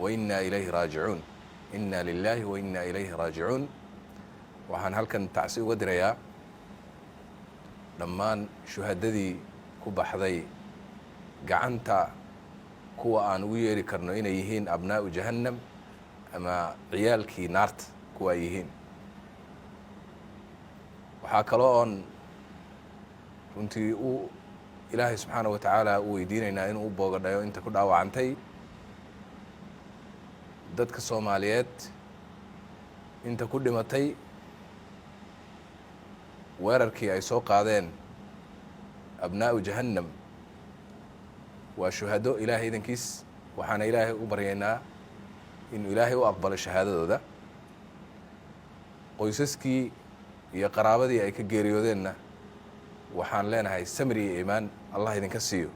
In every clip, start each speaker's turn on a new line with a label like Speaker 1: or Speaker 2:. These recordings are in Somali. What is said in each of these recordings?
Speaker 1: Wa inna ilayhi raajicuun, inna lilahi wa inna ilayhi raajicuun. Waxaan halkan tacsi uga dirayaa dhammaan shuhadadii ku baxday gacanta kuwa aan ugu yeeri karno inay yihiin abnaa'u jahannam ama ciyaalkii naarta kuwa ay yihiin. Waxaa kaloo oon runtii u Ilaahay subxaana wa tacaala u weydiinaynaa inuu u boogadhayo inta ku dhaawacantay, dadka Soomaaliyeed inta ku dhimatay weerarkii ay soo qaadeen abnaa'u jahannam. Waa shuhado Ilaahay idankiis, waxaana Ilaahay u baryaynaa inuu Ilaahay u aqbalo shahaadadooda. Qoysaskii iyo qaraabadii ay ka geeriyoodeenna waxaan leenahay samri iyo iimaan Allah idinka siiyo.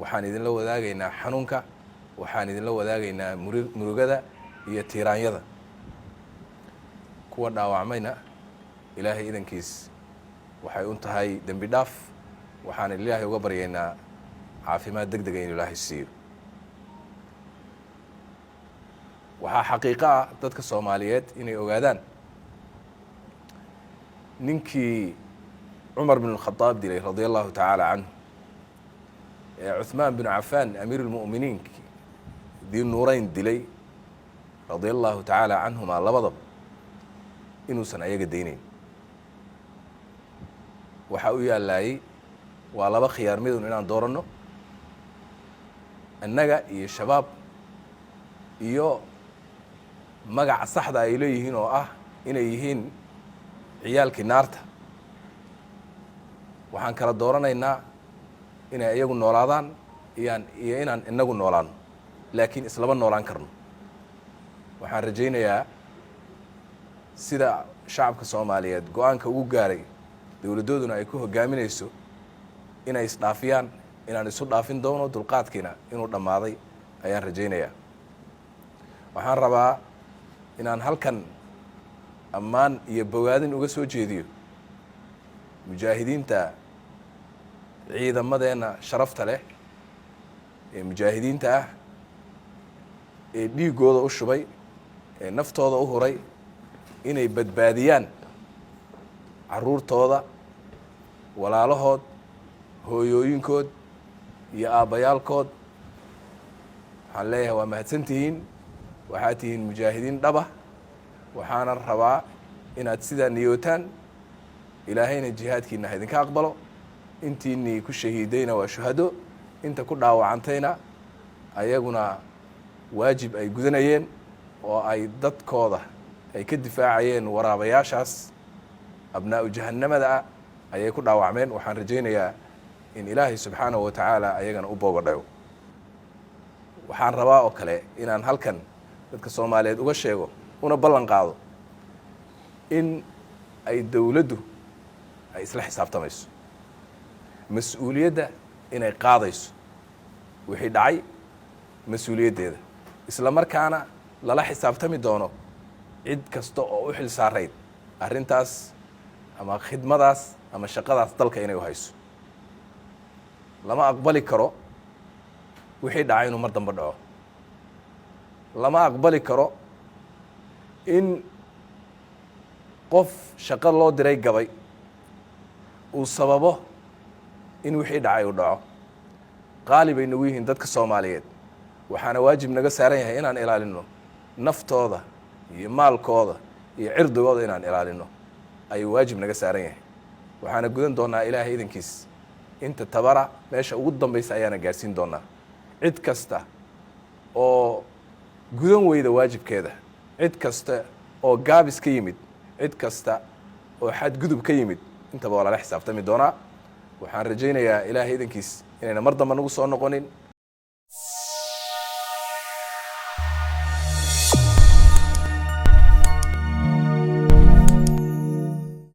Speaker 1: Waxaan idinla wadaagaynaa xanuunka, waxaan idinla wadaagaynaa murugada iyo tiiraanyada. Kuwa dhaawacmayna Ilaahay idankiis waxay un tahay dembi dhaaf, waxaan Ilaahay uga baryaynaa caafimaad deg dega inuu Ilaahay siiyo. Waxaa xaqiiqo ah dadka Soomaaliyeed inay ogaadaan ninkii Cumar bin Khadaab dilay, radia Allahu tacaala canhu, ee Cuثmaan binu Cafaan, amiir اlmu'miniin dii Nuureyn, dilay, radia Allahu tacaala canhuma, labadaba inuusan ayaga daynayn. Waxaa u yaallaayey waa laba khiyaar midun inaan dooranno, annaga iyo Shabaab iyo magaca saxda ay leeyihiin oo ah inay yihiin ciyaalkii naarta. Waxaan kala dooranaynaa inay iyagu noolaadaan iyo inaan inagu noolaano, laakiin islama noolaan karno. Waxaan rajaynayaa sida shacabka Soomaaliyeed go-aanka ugu gaaray, dowladdooduna ay ku hogaaminayso, inay isdhaafiyaan, inaan isu dhaafin doono, dulqaadkiina inuu dhammaaday ayaan rajaynayaa. Waxaan rabaa inaan halkan ammaan iyo bogaadin uga soo jeediyo mujaahidiinta, ciidamadeenna sharafta leh ee mujaahidiinta ah ee dhiiggooda u shubay, ee naftooda u huray inay badbaadiyaan carruurtooda, walaalahood, hooyooyinkood iyo aabbayaalkood. Waxaan leeyahay waa mahadsantihiin, waxaad tihiin mujaahidiin dhaba. Waxaana rabaa inaad sidaa niyootaan, Ilaahayna jihaadkiina ha idinka aqbalo. Intiinii ku shahiidayna waa shuhado, inta ku dhaawacantayna ayaguna waajib ay gudanayeen oo ay dadkooda ay ka difaacayeen waraabayaashaas abnaa'u jahannamada ah ayay ku dhaawacmeen. Waxaan rajaynayaa in Ilaahay subxaanahu wa tacaala ayagana u boogadhayo. Waxaan rabaa oo kale inaan halkan dadka Soomaaliyeed uga sheego una ballan qaado in ay dowladdu ay isla xisaabtamayso, mas-uuliyadda inay qaadayso, wixii dhacay mas-uuliyaddeeda, isla markaana lala xisaabtami doono cid kasta oo u xil saarayd arrintaas ama khidmadaas ama shaqadaas dalka inay u hayso. Lama aqbali karo wixii dhacay inuu mar dambe dhaco. Lama aqbali karo in qof shaqo loo diray gabay uu sababo in wixii dhacay uu dhaco. Qaali bay nagu yihiin dadka Soomaaliyeed, waxaana waajib naga saaran yahay inaan ilaalino naftooda iyo maalkooda iyo cirdigooda. Inaan ilaalino ayuu waajib naga saaran yahay, waxaana gudan doonaa Ilaahay idankiis inta tabara, meesha ugu dambaysa ayaana gaarsiin doonaa. Cid kasta oo gudan weyda waajibkeeda, cid kasta oo gaabis ka yimid, cid kasta oo xadgudub ka yimid, intaba waa lala xisaabtami doonaa. Waxaan rajaynayaa Ilaahay idankiis inayna mar damba nagu soo noqonin.